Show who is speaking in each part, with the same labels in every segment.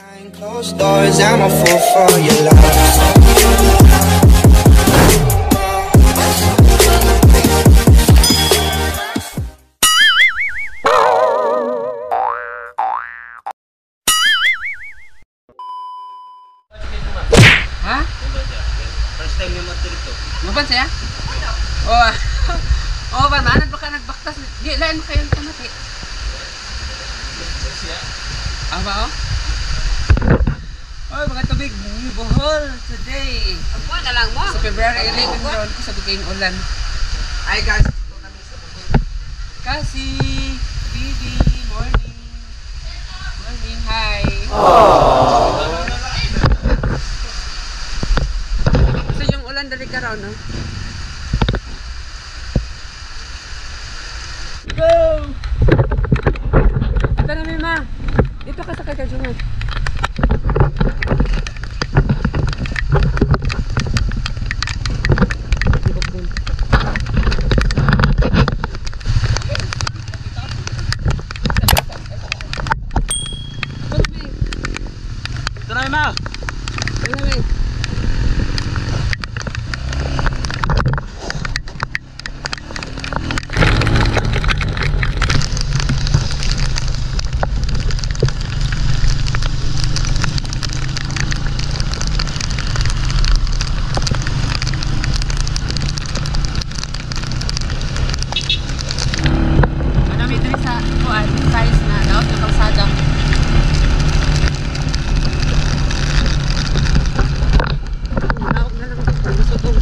Speaker 1: Behind closed doors, I'm a fool for your love.
Speaker 2: Ha?
Speaker 3: First time niyo magtirito.
Speaker 2: Maban siya? Oh. Oh, ba maanad ba ka nagbaktas? Di lain kayo tamati. Ah ba oh? Oy, mga tubig, Bohol today.
Speaker 4: Apo na lang mo.
Speaker 2: Sa February 11 ron ko sa bigay ulan.
Speaker 4: Ay guys, dito kami sa Bohol.
Speaker 2: Kasi, Bibi, morning. Morning, hi. So yung ulan dali ka raw, no? Go! Ito na, Mima. Dito ka sa kagajungan.
Speaker 3: Ito na, Ma.
Speaker 2: Ito na, Mima. Size na daw ng kalsada. Naog na lang dito. Gusto to. Oo.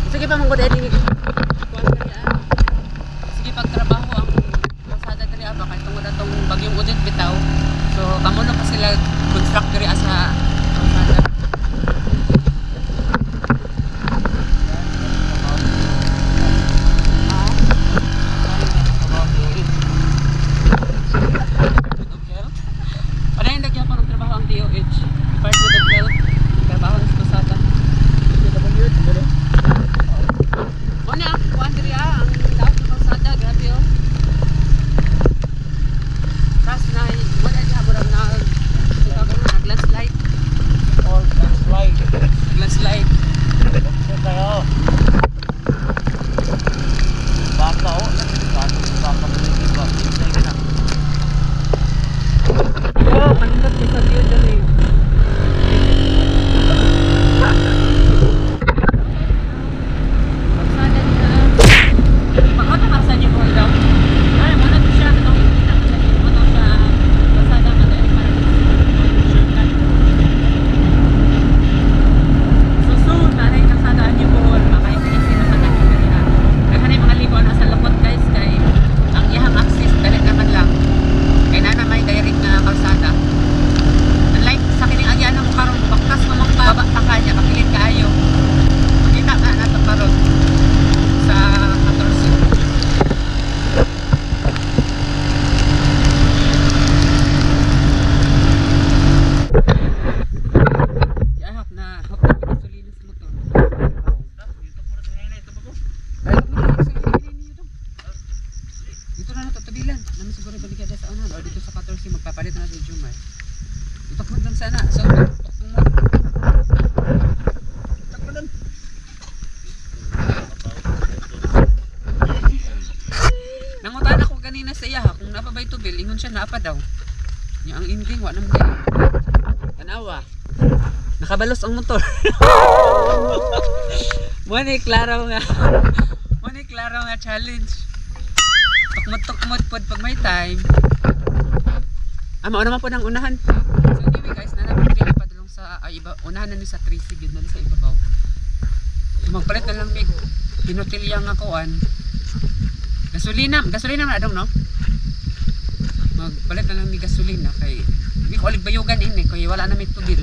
Speaker 2: Sige pa mong diri. Sige pagtrabaho ang kalsada diri ba kay tungod atong bagyong Odette bitaw. So kamo na pa sila construct diri sa kalsada. Padayon nagyapon og trabaho ang DOH, Department of Health, trabaho sa kalsada. Una, ang kuan diri ang daot ng kalsada, grabe oh. Tas na wala diha murag na sa tawag na nag-landslide,
Speaker 3: All landslide.
Speaker 2: nag-landslide.
Speaker 3: Ito tayo. Baka oh. Baka baka baka. Sige na.
Speaker 2: Oh, kanindot kay sa view diri. Kalsada diri. Pagkota para sa inyo Bohol daw. Ay, muna to siya katong kita ka sa mo to sa kalsada nga direct para shortcut. So soon, nanay kalsada ang Bohol, makaisi-isi na sa diri. Daghan ay mga libo na sa lakot guys kay ang iyang access dali naman lang. Kay nana may direct na kalsada. Unlike sa kining agyan mo karon baktas mo mang baba pa kanya kapilit kaayo. Makita na nato karon sa 14. Yahap na hap na gasolina sa motor. Ay, dito na nato tabilan. Namin siguro balik sa unahan o dito sa 14 magpapalit na si Jumar. Itok mo lang sana. So, tok mo. Tok mo dun. Nangutan ako kanina sa iya kung napa ba ito bill, ingon siya naapa daw. Nya ang ending wa naman kayo. Tanawa. Nakabalos ang motor. Mo ni klaro nga. Mo ni klaro nga challenge. Tukmot-tukmot pod pag may time. Ah, mao naman po ng unahan. So anyway guys, nanapit diri padulong sa ay, iba, unahan na ni sa 3C gyud na ni sa ibabaw. So, magpalit na lang mig pinutilya nga kuan. Gasolina, gasolina man adong no? Magpalit na lang mig gasolina kay mi ko alig bayugan ini kay wala na may tubil.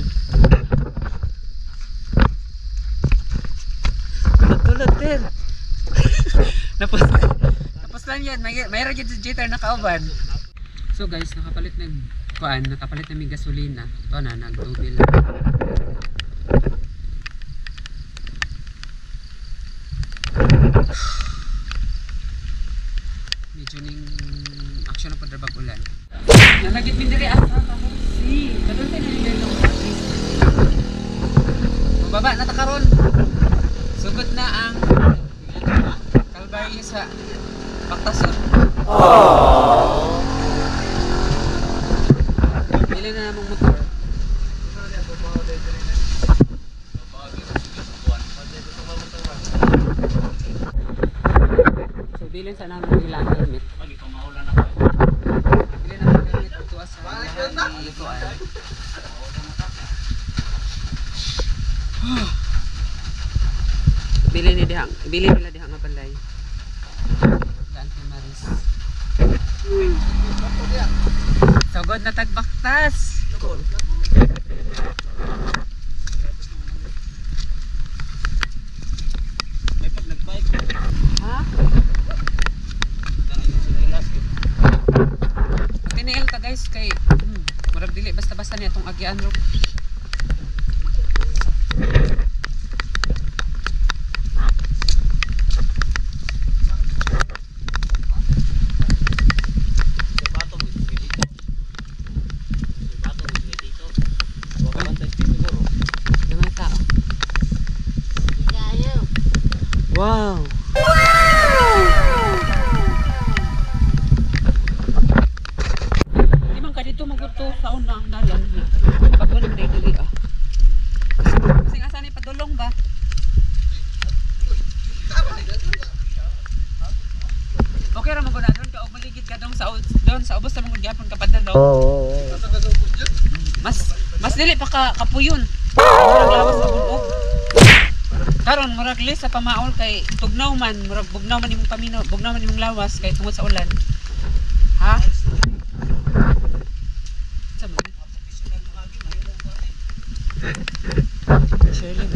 Speaker 2: Jeter. Napos tapos lang yan, mayroon yun si Jeter nakauban. So guys, nakapalit nag kuan, nakapalit na may gasolina. Ito na, nagtubil. Medyo ning action na padrabag ulan. Nalagit min diri asa si. Kadol tayo nalagay ng mababa na ta karon. Sugod na ang Kalbaryo sa Baktason. Aww. Bili na namang motor. So bilin sa namin nila ang helmet. Bilin namin helmet ito sa likuan. Bili ni dihang, bili nila dihang nga balay. Daan kay Maris. Sugod na tagbaktas.
Speaker 3: May pag nagbike.
Speaker 2: Ha?
Speaker 3: Daan yung sinilas.
Speaker 2: Tiniil ta guys kay murag dili basta-basta niya itong agian ro.
Speaker 3: Bato mo dito. Bato mo dito. Wala man tayo siguro.
Speaker 2: Gamay tao. Wow. Di man ka dito maguto sa una ang dalan. Pag unang day dili ah. Kasi nga sana padulong ba? Okay ra man gud na doon ka og maligid ka dong sa doon sa ubos sa mga gyapon ka padulong.
Speaker 3: Oo.
Speaker 2: Mas dili pa ka kapuyon. Murag lawas sa bunog. Karon murag lis sa pamaol kay tugnaw man, murag bugnaw man imong pamino, bugnaw man imong lawas kay tungod sa ulan. Ha? Sa man? Shirley.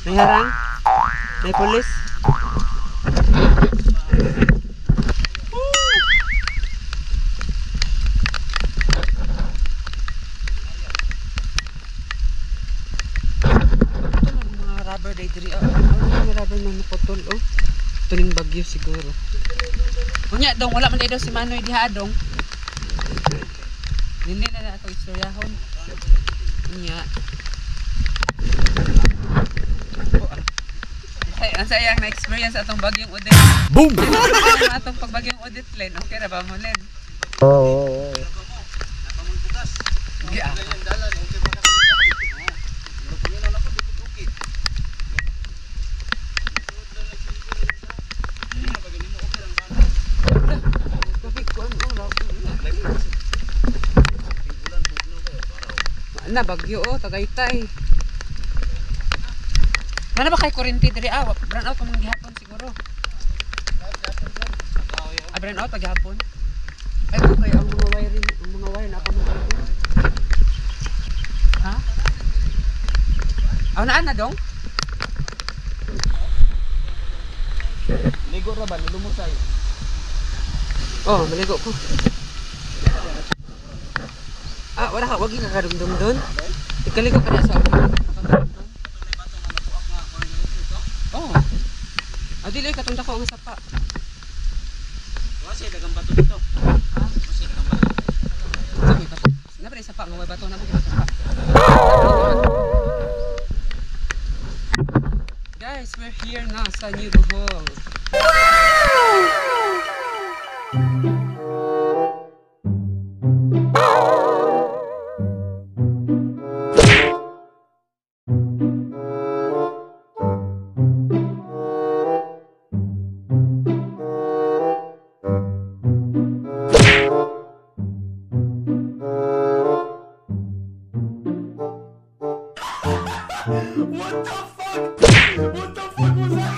Speaker 2: May harang? May pulis? Ito lang mga rubber day diri. Oh, ano mga rubber na naputol oh. Tuning bagyo siguro. Unya dong wala man daw si Manoy diha dong. Dili na na ato istoryahon. Unya. Oh, ah. Ang sayang na experience atong bagyong Odette.
Speaker 3: Boom!
Speaker 2: Atong pagbagyong Odette Len. Okay ra ba mo Len?
Speaker 3: Oo.
Speaker 2: Yeah. Na bagyo oh, Tagaytay. Mana ba kay kuryente diri ah? Brown out pa man gihapon siguro. Ah, brown out pa gihapon. Ay ko kay ang mga wiring, ang mga wire na pa mo. Ha? Aw naan na dong?
Speaker 3: Ligo ra ba nilumusay?
Speaker 2: Oh, maligo ko. Ah, wala ka, wag ka kadumdum doon. Ikaligo ka na sa Oh. Ah, dili katong dako ang sapa.
Speaker 3: Wa siya dagang bato dito.
Speaker 2: Ha?
Speaker 3: Wa siya dagang bato.
Speaker 2: Sa may bato. Napre sapa nga may bato na mo sapa. Guys, we're here na sa New Bohol.
Speaker 5: What the fuck? What the fuck was that?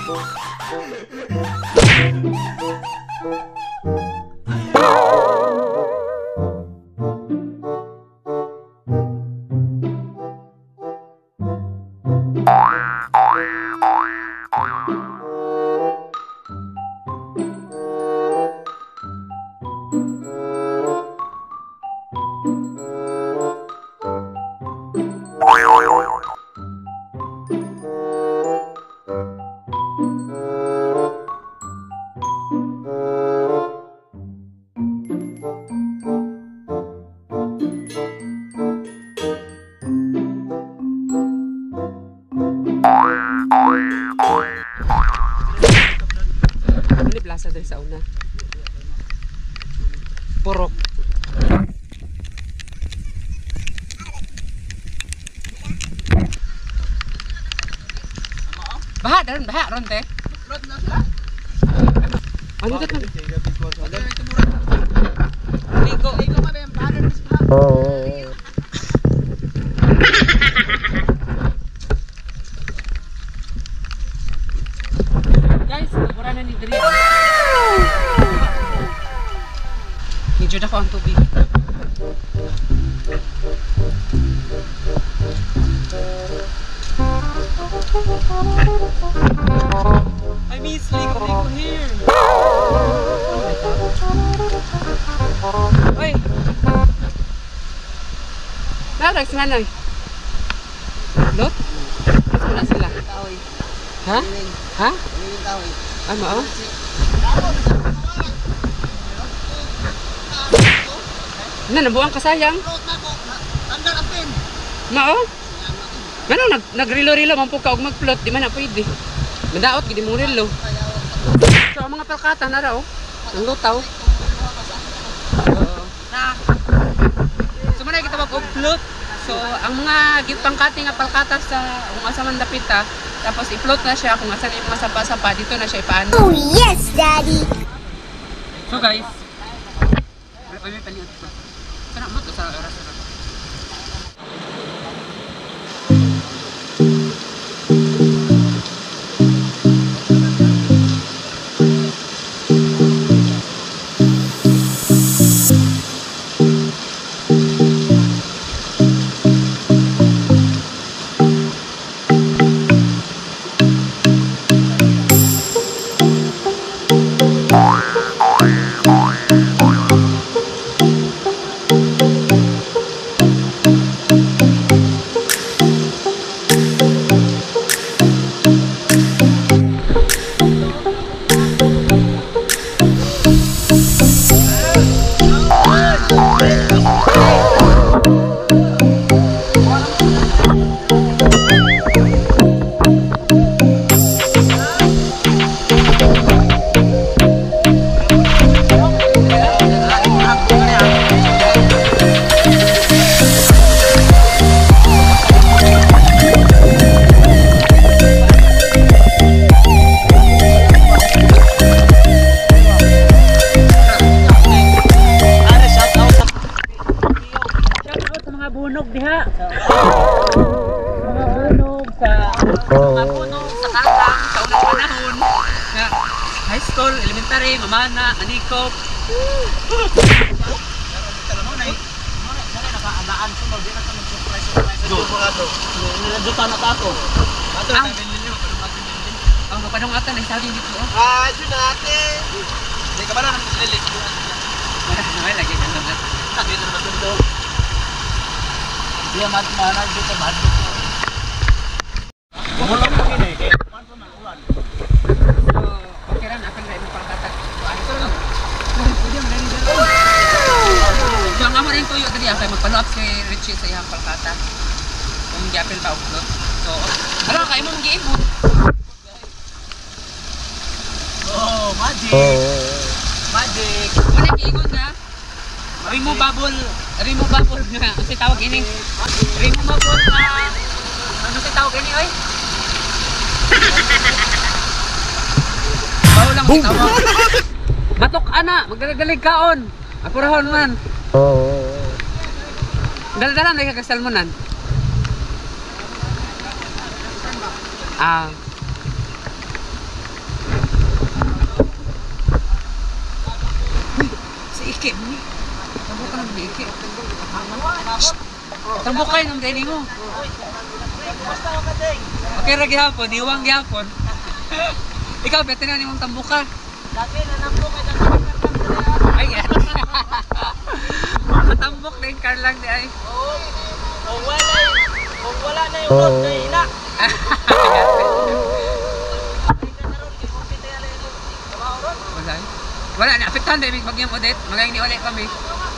Speaker 2: Baha daron, baha ron te. Ano to? Ligo.
Speaker 4: Ligo pa ba yung banner sa baha?
Speaker 3: Oo.
Speaker 2: Guys, nagura na ni diri. Medyo dako ang tubig. I miss Ligo Ligo here. Oh my God. Oy. Narag sila na. Lot? Asa na sila? Ha? Ha? Ano oh? Na, nabuang kasayang. Mao? Ngano nagrilo-rilo man po ka og magplot, di man na pwede. Madaot gid mo rilo. So ang mga palkata na raw, ang lutaw. Oo. Na. So man kita og plot. So ang mga gipangkati nga palkata sa kung asa man dapita, tapos i-plot na siya kung asa na yung mga sapa-sapa, dito na siya ipaano.
Speaker 5: Oh yes, Daddy.
Speaker 2: So guys, may paliot ko. Sana mo to sa oras na. Mga bunog diha. Mga bunog sa mga bunog sa kakang sa unang panahon na high school, elementary, mamana, anikop. Ang mapanungatan ay saging dito. Oh.
Speaker 4: Ah, yun natin. Hindi ka ba na nagsilit?
Speaker 2: Wala lagi ka naman.
Speaker 4: Dito na matulog. Hindi man manag dito man. Wala mo gini.
Speaker 2: So, okay ra na akan ra imong pangkata. So, ang amo rin tuyo diri kay magpalo up si Richie sa iyang palkata. Kung giapil pa og plot. So, ano ka imong giimo?
Speaker 4: Oh, magic. Magic.
Speaker 2: Wala giingon nga. Removable, removable nga. Kasi tawag ini. Removable nga. Ano si tawag ini oy? Bawo lang si tawag. Batok ana, magdala-dalig kaon. Apurahon man. Dala-dala na ka salmonan. Ah. Uy, si Ike ni. Tambok ka ng Ike. Tambok kayo ng deni mo. Okay ra gihapon, diwang gihapon. Ikaw, bete na nimong tambuka. Ay, yeah. Matambok na yung car lang di ay.
Speaker 4: Kung wala na yung road na ina.
Speaker 2: Wala. Wala na apektahan ba yung bagyong Odette? Magaling ni Ole kami.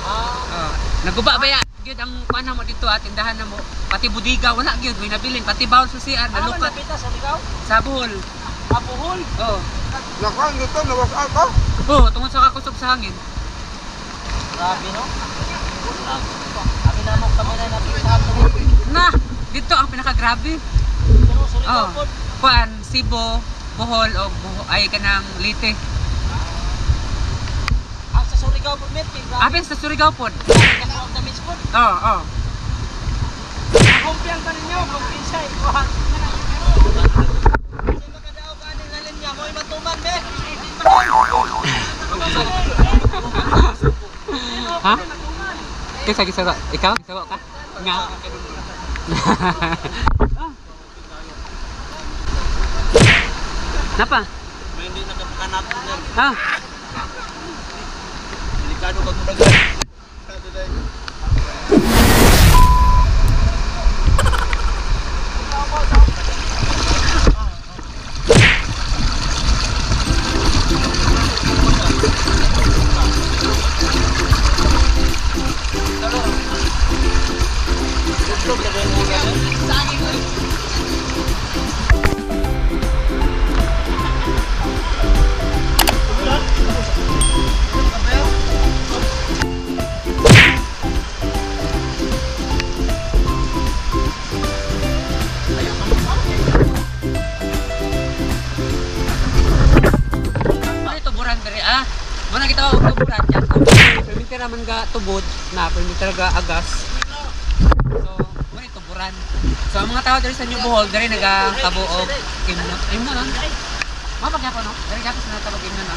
Speaker 2: Oh, naguba ba ya? Gyud ang kuan mo dito at tindahan na mo. Pati budiga wala gyud may nabilin pati bawol sa CR nalukat
Speaker 4: Napita sa ligaw?
Speaker 2: sa Bohol.
Speaker 4: Ah, Bohol.
Speaker 2: Oh.
Speaker 1: Nakuha, dito, nawas out ko.
Speaker 2: Oh, tungod sa kakusog sa hangin.
Speaker 4: Grabe no. Kami na mo kami na napita.
Speaker 2: Na, dito ang pinakagrabe.
Speaker 4: Pero sa ligaw
Speaker 2: Oh.
Speaker 4: po.
Speaker 2: Kuan, Cebu, Bohol o Bohol, ay kanang Leyte.
Speaker 4: Ang sa Surigao po, Mert. Grabe.
Speaker 2: Apin sa Surigao pod.
Speaker 4: Grabe ang damage po.
Speaker 2: Oo, oo.
Speaker 4: Kumpiyan pa ninyo, kumpiyan ikuhan. Kasi makadao ka aning lalin niya, mo'y matuman, be.
Speaker 2: Ha? Kisa kisa ka. Ikaw? Kisa ka? Nga. Ah. Napa?
Speaker 3: May hindi nakapakanap sir.
Speaker 2: Ah,
Speaker 3: Delikado kag mudagan.
Speaker 2: Ano tuburan diri ah? Muna kita og tuburan kay permiti ra man ga tubod na permiti ra ga agas. So, muna tuburan. So ang mga tao diri sa New Bohol diri nagakabuog imno. Imno no? Mao pa gyapon no? Diri gyapon sa natawag imno no?